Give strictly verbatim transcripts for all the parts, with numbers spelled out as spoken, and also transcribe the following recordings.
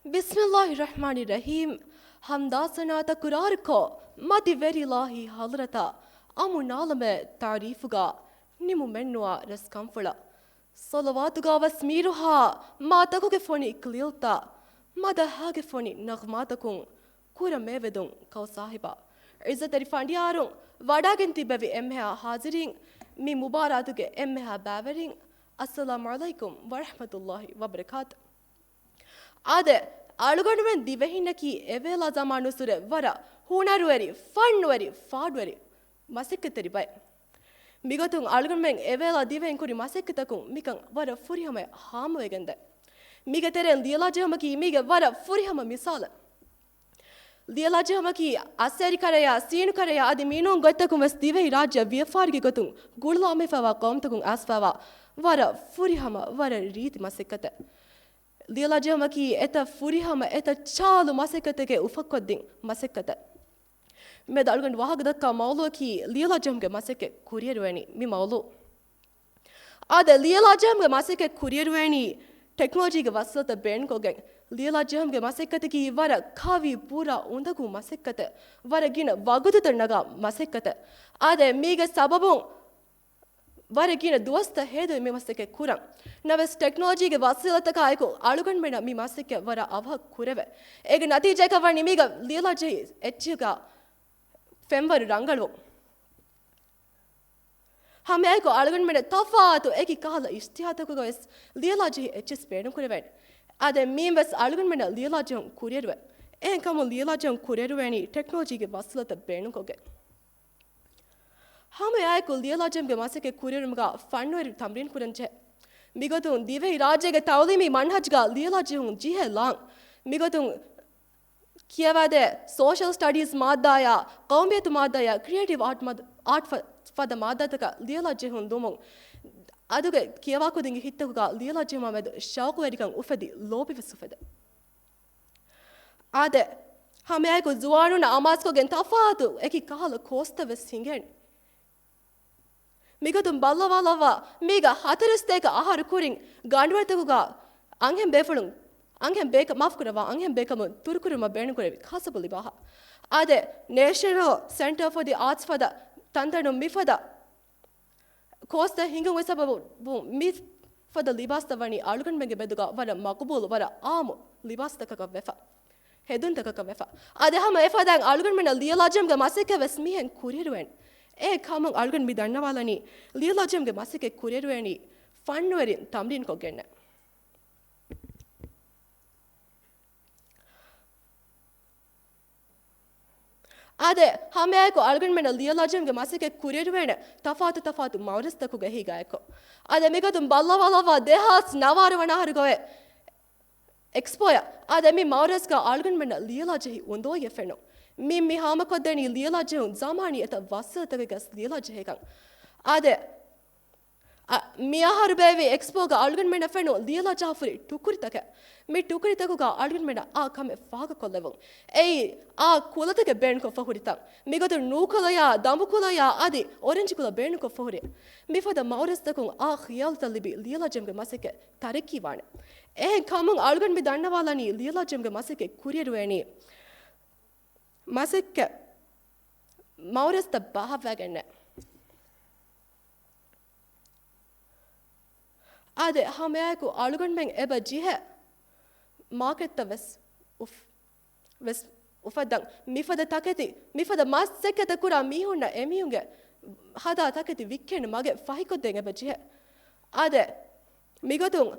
ބިސްމިއްލާހި ރަޙްމާނި ރަޙީމް. ޙަމްދާ ސަނާ ތަކުރާރުކޮށް، މަތިވެރި އިލާހީ ޙަޟްރަތަށް އަމުނާލަމޭ ތަޢުރީފުގަ ނިމުމެއްނުވާ ރަސްކަންފުޅަށް. ޞަލަވާތުގަ ވަސް މީރުހާ މާތަކުގެ ފޮނި ކްލިލްތައް، މަދަޙަގެ ފޮނި ނަޣްމާތަކުން ކުރަ މޭވެދުން ކައު ސާހިބާ. ޢިއްޒަތްތެރި ފަނޑިޔާރުން، ވަޑައިގެން ތިއްބެވި އެންމެހާ ޙާޟިރީން، މި މުބާރާތުގެ އެންމެހާ ބައިވެރިން، އައްސަލާމު ޢަލައިކުމް ވަރަޙްމަތުﷲި ވަބަރަކާތު. އާދެ، އަޅުގަނޑުމެން ދިވެހިންނަކީ އެވޭލާ ޒަމާނުއްސުރެ ވަރަށް ހުނަރުވެރި، ފަންނުވެރި، ފާޑުވެރި، މަސައްކަތްތެރި ބައެއް. މިގޮތުން އަޅުގަނޑުމެން އެވޭލާ ދިވެހިން ކުރި މަސައްކަތަކުން މިކަން ވަރަށް ފުރިހަމަޔަށް ހާމަވެގެންދޭ. މީގެ ތެރެއިން ލިޔެލާ ޖެހުމަކީ މީގެ ވަރަށް ފުރިހަމަ މިސާލެއް. ލިޔެލާ ޖެހުމަކީ އައްސޭރި ކަރަޔާ، ސީނު ކަރަޔާ އަދި މިނޫން ގޮތްތަކުން ވެސް ދިވެހި ރާއްޖެއަށް ވިޔަފާރިގެ ގޮތުން ގުޅުލާމެފައިވާ ޤައުމުތަކުން އައިސްފައިވާ ވަރަށް ފުރިހަމަ، ވަރަށް ރީތި މަސައްކަތެއް. ލިޔެލާ ޖެހުމަކީ އެތައް ފުރިހަމަ، އެތައް ޗާލު މަސައްކަތެކޭ އުފައްކޮށްދިން މަސައްކަތެއް. މިއަދު އަޅުގަނޑު ވާހަކަ ދައްކާ މައުޟޫޢަކީ ލިޔެލާ ޖެހުމުގެ މަސައްކަތް ކުރިއެރުވޭނީ މި މައުޟޫޢު. އާދެ، ލިޔެލާ ޖެހުމުގެ މަސައްކަތް ކުރިއެރުވޭނީ ޓެކްނޮލޮޖީގެ ވަސީލަތައް ބޭނުންކޮށްގެން. ލިޔެލާ ޖެހުމުގެ މަސައްކަތަކީ ވަރަށް ކަވީ ބުރަ އުނދަގޫ މަސައްކަތެއް. ވަރަށް ގިނަ ވަގުތުތައް ނަގާ މަސައްކަތެއް. އާދެ، މީގެ ސަބަބުން ވަރަށް ގިނަ ދުވަސްތައް ހޭދަވި މި މަސައްކަތް ކުރަން. ނަމަވެސް ޓެކްނޮލޮޖީގެ ވަސީލަތަކާއެކު އަޅުގަނޑުމެންނަށް މި މަސައްކަތް ވަރަށް އަވަހަށް ކުރެވޭ. އޭގެ ނަތީޖާއަކަށް ވަނީ މީގަ ލިޔެލާ ޖެހި އެއްޗިހިގަ ފެންވަރު ރަނގަޅުވުން. ހަމައެކު އަޅުގަނޑުމެންނަށް ތަފާތު އެކި ކަހަލަ އިޖްތިހާދުތަކުގަ ވެސް ލިޔެލާ ޖެހި އެއްޗިސް ބޭނުންކުރެވޭނެ. އާދެ، މީން ވެސް އަޅުގަނޑުމެންނަށް ލިޔެލާ ޖެހުން ކުރިއެރުވޭ. އެހެންކަމުން ލިޔެލާ ޖެހުން ކުރިއެރުވޭނީ ޓެކްނޮލޮޖީގެ ވަސީލަތައް ބޭނުންކޮށްގެން. ހަމައެއާއެކު ލިޔެލާ ޖެހުމުގެ މަސައްކަތް ކުރިއެރުމުގަ ފަންނުވެރި ތަމްރީން ކުރަން ޖެހޭ. މިގޮތުން ދިވެހި ރާއްޖޭގެ ތައުލީމީ މަންހަޖުގަ ލިޔެލާ ޖެހުން ޖެހޭ ލާން. މިގޮތުން ކިޔަވާދޭ ސޯޝަލް ސްޓަޑީޒް މާއްދާޔާ، ޤައުމިއްޔަތު މާއްދާޔާ، ކްރިއޭޓިވް އާޓް މާ-، އާޓް ފަ-، ފަދަ މާއްދާތަކަށް ލިޔެލާ ޖެހުން ދުމުން އަދުގެ ކިޔަވާކުދިންގެ ހިތްތަކުގަ ލިޔެލާ ޖެހުމާ މެދު ޝައުޤުވެރިކަން އުފެދި، ލޯބިވެސް އުފެދޭ. އާދެ، ހަމައެކު ޒުވާނުންނަށް އަމާޒުކޮށްގެން ތަފާތު އެކި ކަހަލަ ކޯސްތައް ވެސް ހިނގޭނެ. މިގޮތުން ބައްލަވާލައްވާ، މީގަ ހަތަރު ސަތޭކަ އަހަރު ކުރިން ގަނޑުވަރުތަކުގަ އަންހެން ބޭފުޅުން، އަންހެން ބޭކަ-، މާފުކުރައްވާ، އަންހެން ބޭކަމުން ދުރުކުރުމަށް ބޭނުންކުރެވި ކަސަބު ލިބާހާ. އާދެ، ނޭޝަނަލް ސެންޓަރ ފޯ ދި އާޓްސް ފަދަ ތަންތަނުން މިފަދަ ކޯސްތައް ހިނގުމުގެ ސަބަބުން މި ފަދަ ލިބާސްތައް ވަނީ އަޅުގަނޑުމެންގެ މެދުގަ ވަރަށް މަޤުބޫލު، ވަރަށް އާއްމު ލިބާސްތަކަކަށް ވެފަ. ހެދުންތަކަކަށް ވެފަ. އާދެ، ހަމަ އެފަދައިން އަޅުގަނޑުމެންނަށް ލިޔެލާ ޖެހުމުގެ މަސައްކަތް ވެސް މިހެން ކުރިއެރުވޭނެ. އެހެން ކަމުން އަޅުގަނޑު މި ދަންނަވާލަނީ ލިޔެލާ ޖެހުމުގެ މަސައްކަތް ކުރިއެރުވޭނީ ފަންނުވެރިން ތަމްރީންކޮށްގެންނޭ. އާދެ، ހަމައެކު އަޅުގަނޑުމެންނަށް ލިޔެލާ ޖެހުމުގެ މަސައްކަތް ކުރިއެރުވޭނެ ތަފާތު ތަފާތު މައުރަޒުތަކުގަ އެހީގައެކު. އާދެ، މިގޮތުން ބައްލަވާލައްވާ ދެހާސް ނަވާރަ ވަނަ އަހަރުގައި އެކްސްޕޯއަށް. އާދެ، މި މައުރަޒުގަ އަޅުގަނޑުމެންނަށް ލިޔެލާ ޖެހި އުނދޯއިއެއް ފެނުން. މި، މި ހާމަކޮށްދެނީ ލިޔެލާ ޖެހުން ޒަމާނީ އެތައް ވަސީލަތްތަކެއްގަސް ލިޔެލާ ޖެހޭކަން. އާދެ، އަ، މިއަހަރު ބޭއްވި އެކްސްޕޯގަ އަޅުގަނޑުމެންނަށް ފެނުން ލިޔެލާ ޖާފުރި ޓުކުރިތަކެއް. މި ޓުކުރިތަކުގަ އަޅުގަނޑުމެންނަށް އާ ކަމެއް ފާހަގަކޮށްލެވުން. އެއީ އާ ކުލަތަކެއް ބޭނުންކޮށްފަ ހުރިތަން. މިގޮތުން ނޫކުލަޔާ، ދަނބުކުލަޔާ އަދި އޮރެންޖް ކުލަ ބޭނުންކޮށްފަ ހުރި. މިފަދަ މައުރަޒުތަކުން އާ ޚިޔާލުތައް ލިބި ލިޔެލާ ޖެހުމުގެ މަސައްކަތް ތަރައްޤީވާނެ. އެހެން ކަމުން އަޅުގަނޑު މި ދަންނަވާލަނީ ލިޔެލާ ޖެހުމުގެ މަސައްކަތް ކުރިއެރުވޭނީ މަސައްކަތް މައުރަޒުތައް ބަހައްވައިގެންނޭ. އާދެ، ހަމައެކު އަޅުގަނޑުމެން އެބަ ޖެހޭ މާކެޓްތައް ވެސް އުފް-، ވެސް އުފައްދަން. މިފަދަ ތަކެތި، މިފަދަ މަސައްކަތްތައް ކުރާ މީހުންނަށް އެމީހުންގެ ހަދާ ތަކެތި ވިއްކޭނެ މަގެއް ފަހިކޮށްދޭން އެބަ ޖެހޭ. އާދެ، މިގޮތުން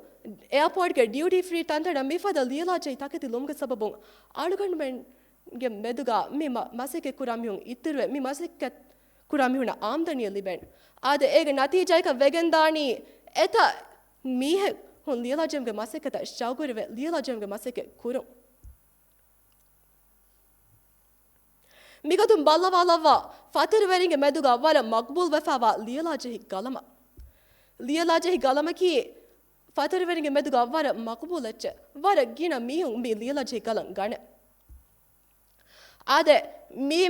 އެއާޕޯޓްގެ ޑިއުޓީ ފްރީ ތަންތަނަށް މިފަދަ ލިޔެލާ ޖެހި ތަކެތި ލުމުގެ ސަބަބުން އަޅުގަނޑުމެންގެ މެދުގަ މި މަ-، މަސައްކަތް ކުރާ މީހުން އިތުރުވެ، މި މަސައްކަތް ކުރާ މީހުންނަށް އާމްދަނީ ލިބޭނެ. އާދެ، އޭގެ ނަތީޖާއަކަށް ވެގެންދާނީ އެތައް މީހުން ލިޔެލާ ޖެހުމުގެ މަސައްކަތަށް ޝައުގުވެރިވެ، ލިޔެލާ ޖެހުމުގެ މަސައްކަތް ކުރުން. މިގޮތުން ބައްލަވާލައްވާ ފަތުރުވެރިންގެ މެދުގަ ވަރަށް މަޤްބޫލްވެފައިވާ ލިޔެލާ ޖެހި ގަލަމަށް. ލިޔެލާ ޖެހި ގަލަމަކީ ފަތުރުވެރިންގެ މެދުގަ ވަރަށް މަޤްބޫލް އެއްޗެއް. ވަރަށް ގިނަ މީހުން މި ލިޔެލާ ޖެހި ގަލަން ގަނެ. އާދެ، މި،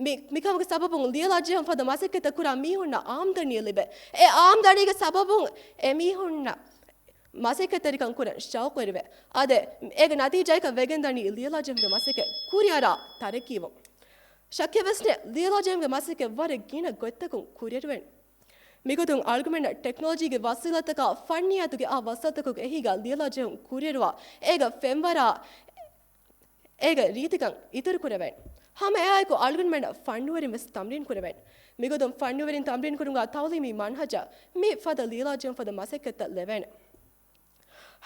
މި، މިކަމުގެ ސަބަބުން ލިޔެލާ ޖެހުން ފަދަ މަސައްކަތްތައް ކުރާ މީހުންނަށް އާމްދަނީ ލިބޭ. އެ އާމްދަނީގެ ސަބަބުން އެ މީހުންނަށް މަސައްކަތްތެރިކަން ކުރަން ޝައުޤުވެރިވެ. އާދެ، އޭގެ ނަތީޖާއަކަށް ވެގެންދަނީ ލިޔެލާޖެހުމުގެ މަސައްކަތް ކުރިއަރާ ތަރައްޤީވުން. ޝައްކެއް ވެސް ނެތް، ލިޔެލާޖެހުމުގެ މަސައްކަތް ވަރަށް ގިނަ ގޮތްތަކުން ކުރިއެރުވޭނެ. މިގޮތުން އަޅުގަނޑުމެންނަށް ޓެކްނޮލޮޖީގެ ވަސީލަތްތަކާ ފަންނިއްޔާތުގެ އާ ވަސީލަތްތަކުގެ އެހީގަ ލިޔެލާޖެހުން ކުރިއެރުވާ އޭގަ ފެންވަރާ އޭގެ ރީތިކަން އިތުރު ކުރެވޭނެ. ހަމަ އެއާއެކު އަޅުގަނޑުމެންނަށް ފަންނުވެރިން ވެސް ތަމްރީން ކުރެވޭނެ. މިގޮތުން ފަންނުވެރިން ތަމްރީން ކުރުމުގަ ތައުލީމީ މަންހަޖަށް މި ފަދަ ލިޔެލާޖެހުން ފަދަ މަސައްކަތްތައް ލެވޭނެ.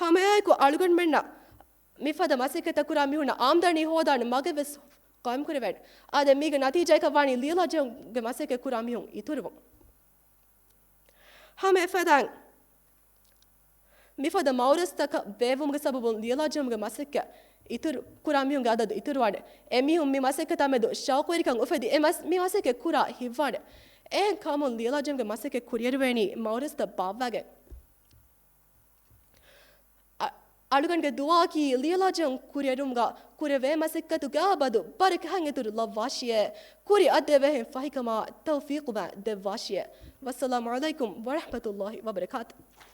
ހަމައެއާއެކު އަޅުގަނޑުމެންނަށް މި ފަދަ މަސައްކަތްތައް ކުރާ މީހުންނަށް އާމްދަނީ ހޯދާނެ މަގެއް ވެސް ޤާއިމް ކުރެވޭނެ. އާދެ، މީގެ ނަތީޖާއަކަށް ވާނީ ލިޔެލާޖެހުމުގެ މަސައްކަތް ކުރާ މީހުން އިތުރުވުން. ހަމަ އެފަދައިން މިފަދަ މައުރަޒުތަކަށް ބޭއްވުމުގެ ސަބަބުން ލިޔެލާޖެހުމުގެ މަސައްކަތް އިތުރު ކުރާ މީހުންގެ އަދަދު އިތުރުވާނެ. އެމީހުން މި މަސައްކަތާ މެދު ޝައުޤުވެރިކަން އުފެދި އެ މަސް-، މި މަސައްކަތް ކުރާ ހިތްވާނެ. އެހެން ކަމުން ލިޔެލާޖެހުމުގެ މަސައްކަތް ކުރިއެރުވޭނީ މައުރަޒުތައް ބާއްވާގެން. އަ-، އަޅުގަނޑުގެ ދުޢާއަކީ ލިޔެލާޖެހުން ކުރިއެރުމުގަ ކުރެވޭ މަސައްކަތުގެ އާ ބަދު ބަރަކަތް އިތުރު ލައްވާށިއޭ. ކުރި އަތްދެއްވޭހެން ފަހިކަމާ ތައުފީޤު ދެއްވާށިއޭ. ވައްސަލާމު ޢަލައިކުމް ވަރަޙްމަތުﷲި ވަބަރަކާތުހު.